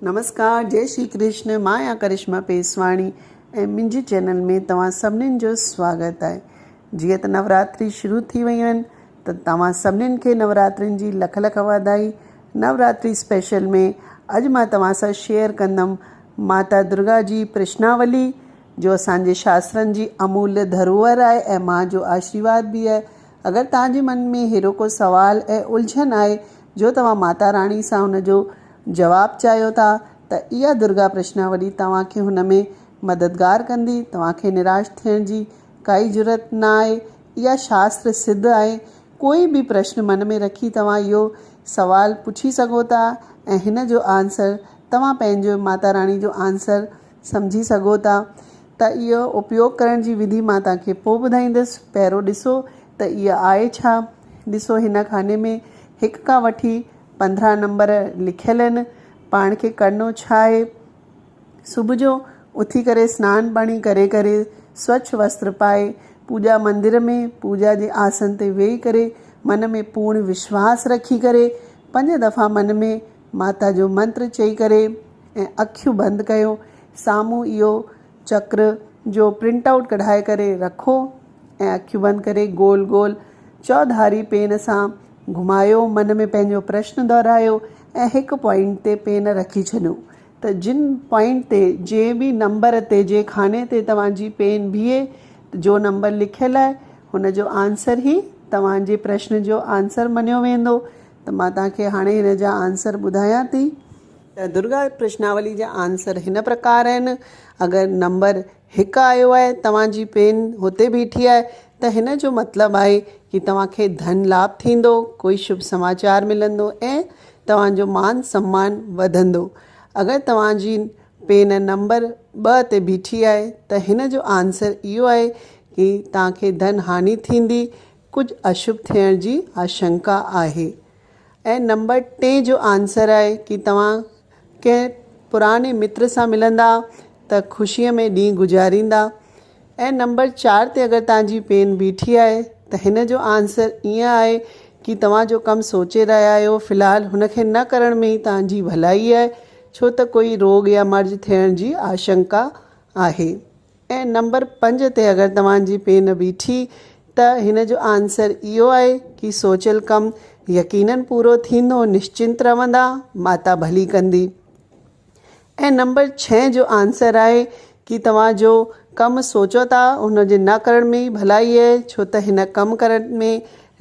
نمسڪار جي شري ڪرشن مان آهيان ڪرشما پيسواڻي ۽ منهنجي چينل ۾ توهان سڀنين جو سواگت آهي جيئن ته نوراتري شروع ٿي ويون آهن ته توهان سڀنين کي نوراترين جي لک لک واڌائي نوراتري اسپيشل ۾ اڄ مان توهان سان شيئر ڪندم ماتا درگا جي پرشناولي جو اسان جي شاسترن جي اموليه ڌروهر آهي ۽ مان جو آشيرواد به آهي اگر توهان جي من ۾ ههڙو ڪو سوال ۽ الجهن آهي جو توهان ماتا راڻي سان ان جو جواب چاهيو ٿا ته اها درگا پرشناولي توهان کي هن ۾ مددگار ڪندي، توهان کي نراش ٿيڻ جي ڪائي ضرورت نه آهي، اها شاستر سڌ آهي، ڪوئي به پرشن من ۾ رکي توهان اهو سوال پڇي سگهو ٿا ۽ هن جو آنسر توهان پنهنجو ماتا راڻي جو آنسر سمجهي سگهو ٿا ته اهو اپيوگ ڪرڻ جي وڌي مان توهان کي پوء ٻڌائيندس، پهريون ڏسو ته اها آهي ڇا؟ ڏسو هن خاني ۾ هڪ کان وٺي 15 نمبر لکيل آهن، پاڻ کي ڪرڻو ڇا آهي؟ صبح جو اٿي ڪري سنان پاڻي ڪري ڪري سوڇ وستر پائي پوڄا مندر ۾ پوڄا جي آسن تي ويهي ڪري من ۾ پورڻ وشواس رکي ڪري پنج دفعا من ۾ ماتا جو منتر چئي ڪري ۽ اکيون بند ڪيو سامهون اهو چڪر جو پرنٽ آئوٽ ڪڍائي ڪري رکو ۽ اکيون بند ڪري گول گول چوڌاري پين سان گهمايو من ۾ پنهنجو پرشن دهرايو ۽ هڪ پوائنٽ تي پين رکي ڇڏيو ته جن پوائنٽ تي جنهن به نمبر تي جنهن خاني تي توهان جي پين بيهي جو نمبر لکيل آهي هن جو آنسر هي توهان جي پرشن جو آنسر مڃيو ويندو ته مان توهان کي هاڻي هن جا آنسر ٻڌايان ٿي. ته درگا پرشناولي جا آنسر هن پرڪار آهن، اگر نمبر هڪ آيو آهي توهان جي پين هتي بيٺي آهي ته هن جو مطلب آهي ڪي توهان کي ڌن لاڀ ٿيندو، ڪوئي شڀ سماچار ملندو ۽ توهان جو مان سمان وڌندو. اگر توهان جي پين نمبر ٻه تي بيٺي آهي ته هن جو آنسر اهو آهي ڪي توهان کي ڌن هاني ٿيندي، ڪجهه اشڀ ٿيڻ جي آشنڪا آهي. ۽ نمبر ٽئين جو آنسر آهي ڪي توهان ڪنهن پراڻي متر سان ملندا ته خوشيء ۾ ڏينهن گذاريندا ۽ نمبر چار تي اگر توهان جي پين بيٺي آهي ته هن جو آنسر ائين آهي ڪي توهان جو ڪم سوچي رهيا آهيو في الحال هن کي نه ڪرڻ ۾ ئي توهان جي ڀلائي آهي ڇو ته ڪوئي روڳ يا مرض ٿيڻ جي آشنڪا آهي. ۽ نمبر پنج تي اگر توهان جي پين بيٺي ته هن جو آنسر اهو آهي ڪي سوچيل ڪم يقينن پورو ٿيندو نشچنت رهندا ماتا ڀلي ڪندي. ۽ نمبر ڇهه جو آنسر آهي ڪي توهان جو ڪم سوچو ٿا ان جي نه ڪرڻ ۾ ئي ڀلائي آهي ڇو ته هن ڪم ڪرڻ ۾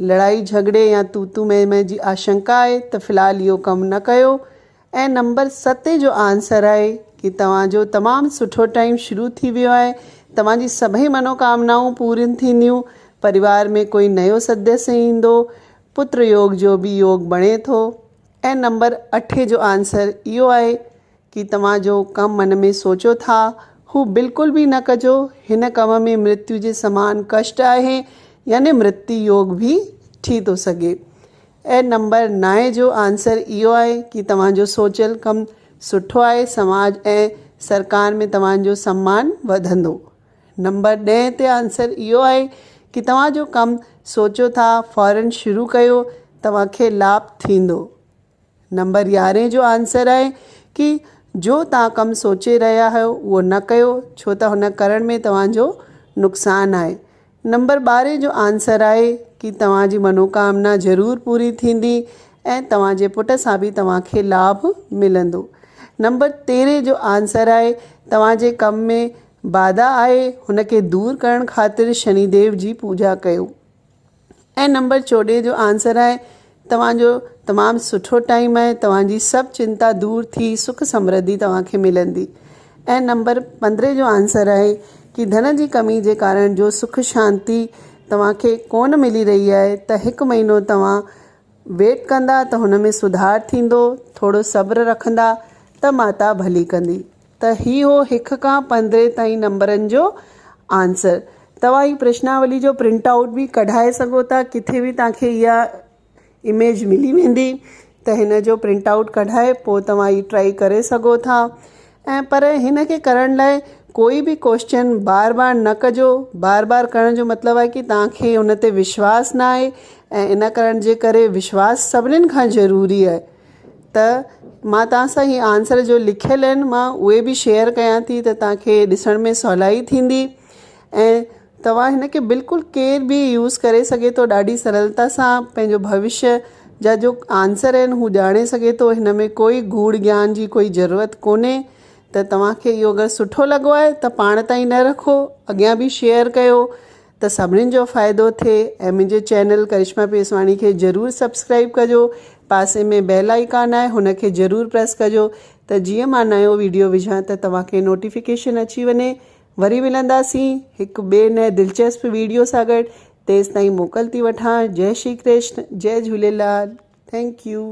لڙائي جهڳڙي يا تون تون مين مين جي آشنڪا آهي ته في الحال اهو ڪم نه ڪيو ۽ نمبر ستين جو آنسر آهي ڪي توهان جو تمام سٺو ٽائيم شروع ٿي ويو آهي توهان جي سڀئي منوڪامنائون پورين ٿينديون پريوار ۾ ڪوئي نيو سدسيه ايندو پتر يوگ جو به يوگ بڻي ٿو ۽ نمبر اٺين جو آنسر اهو آهي ڪي توهان جو ڪم من ۾ سوچو ٿا هو بلڪل به نه ڪجو هن ڪم ۾ مرتيو جي سمان ڪشٽ آهي يعني مرتيو يوگ به ٺھي ٿو سگهي ۽ نمبر نائين جو آنسر اهو آهي ڪي توهان جو سوچيل ڪم سٺو آهي سماج ۽ سرڪار ۾ توهان جو سمان وڌندو. نمبر ڏهين تي آنسر اهو آهي ڪي توهان جو ڪم سوچو ٿا فورن شروع ڪيو توهان کي لاڀ ٿيندو. نمبر يارهين جو آنسر آهي ڪي جو توهان ڪم سوچي رهيا آهيو اهو نه ڪيو ڇو ته هن ڪرڻ ۾ توهان جو نقصان آهي. نمبر ٻارهين جو آنسر آهي ڪي توهان جي منوڪامنا ضرور پوري ٿيندي ۽ توهان جي پٽ سان به توهان کي لاڀ ملندو. نمبر تيرهين جو آنسر آهي توهان جي ڪم ۾ باڌا آهي هن کي دور ڪرڻ خاطر شني ديو جي پوڄا ڪيو. ۽ نمبر چوڏهين جو آنسر آهي توهان جو تمام سٺو ٽائيم آهي توهان جي سڀ چنتا دور ٿي سک سمرڌي توهان کي ملندي. ۽ نمبر پندرهين جو آنسر آهي ڪي ڌن جي ڪمي جي ڪارڻ جو سک شانتي توهان کي ڪونه ملي رهي آهي ته هڪ مهينو توهان ويٽ ڪندا ته هن ۾ سڌار ٿيندو ٿورو صبر رکندا ته ماتا ڀلي ڪندي ته هي هو هڪ کان پندرهين تائين نمبرن جو آنسر توهان هي پرشناولي جو پرنٽ آئوٽ به ڪڍائي سگهو ٿا ڪٿي به توهان کي اها اميج ملي ويندي ته هن جو پرنٽ آئوٽ ڪڍائي پوء توهان هي ٽرائي ڪري سگهو ٿا ۽ پر هن کي ڪرڻ لاء ڪوئي به ڪوشچن بار بار نه ڪجو بار بار ڪرڻ جو مطلب آهي ڪي توهان کي ان تي وشواس نه آهي ۽ ان ڪرڻ جي ڪري وشواس سڀنين کان ضروري آهي. ته مان توهان سان هي آنسر جو لکيل آهن مان اهي به شيئر ڪيان ٿي ته توهان کي ڏسڻ ۾ سولائي ٿيندي ۽ توهان هن کي بلڪل ڪير به يوز ڪري سگهي ٿو ڏاڍي سرلتا سان پنهنجو ڀوشيه جا جو آنسر آهن هو ڄاڻي سگهي ٿو هن ۾ ڪوئي گوڙ گيان جي ڪوئي ضرورت ڪونهي ته توهان کي اهو اگر سٺو لڳو آهي ته پاڻ تائين نه رکو اڳيان به شيئر ڪيو ته سڀنين جو فائدو ٿئي ۽ منهنجي چينل ڪرشما پيسواڻي کي ضرور سبسڪرائب ڪجو پاسي ۾ بيل آئيڪان آهي هن کي ضرور پريس ڪجو ته جيئن مان نيو ويڊيو وجهان ته توهان کي نوٽيفڪيشن اچي وڃي وري ملنداسين هڪ ٻئي نئين دلچسپ ويڊيو سان گڏ تيستائين موڪل ٿي وٺان جئي شري ڪرشن جئي جهوليلال thank you.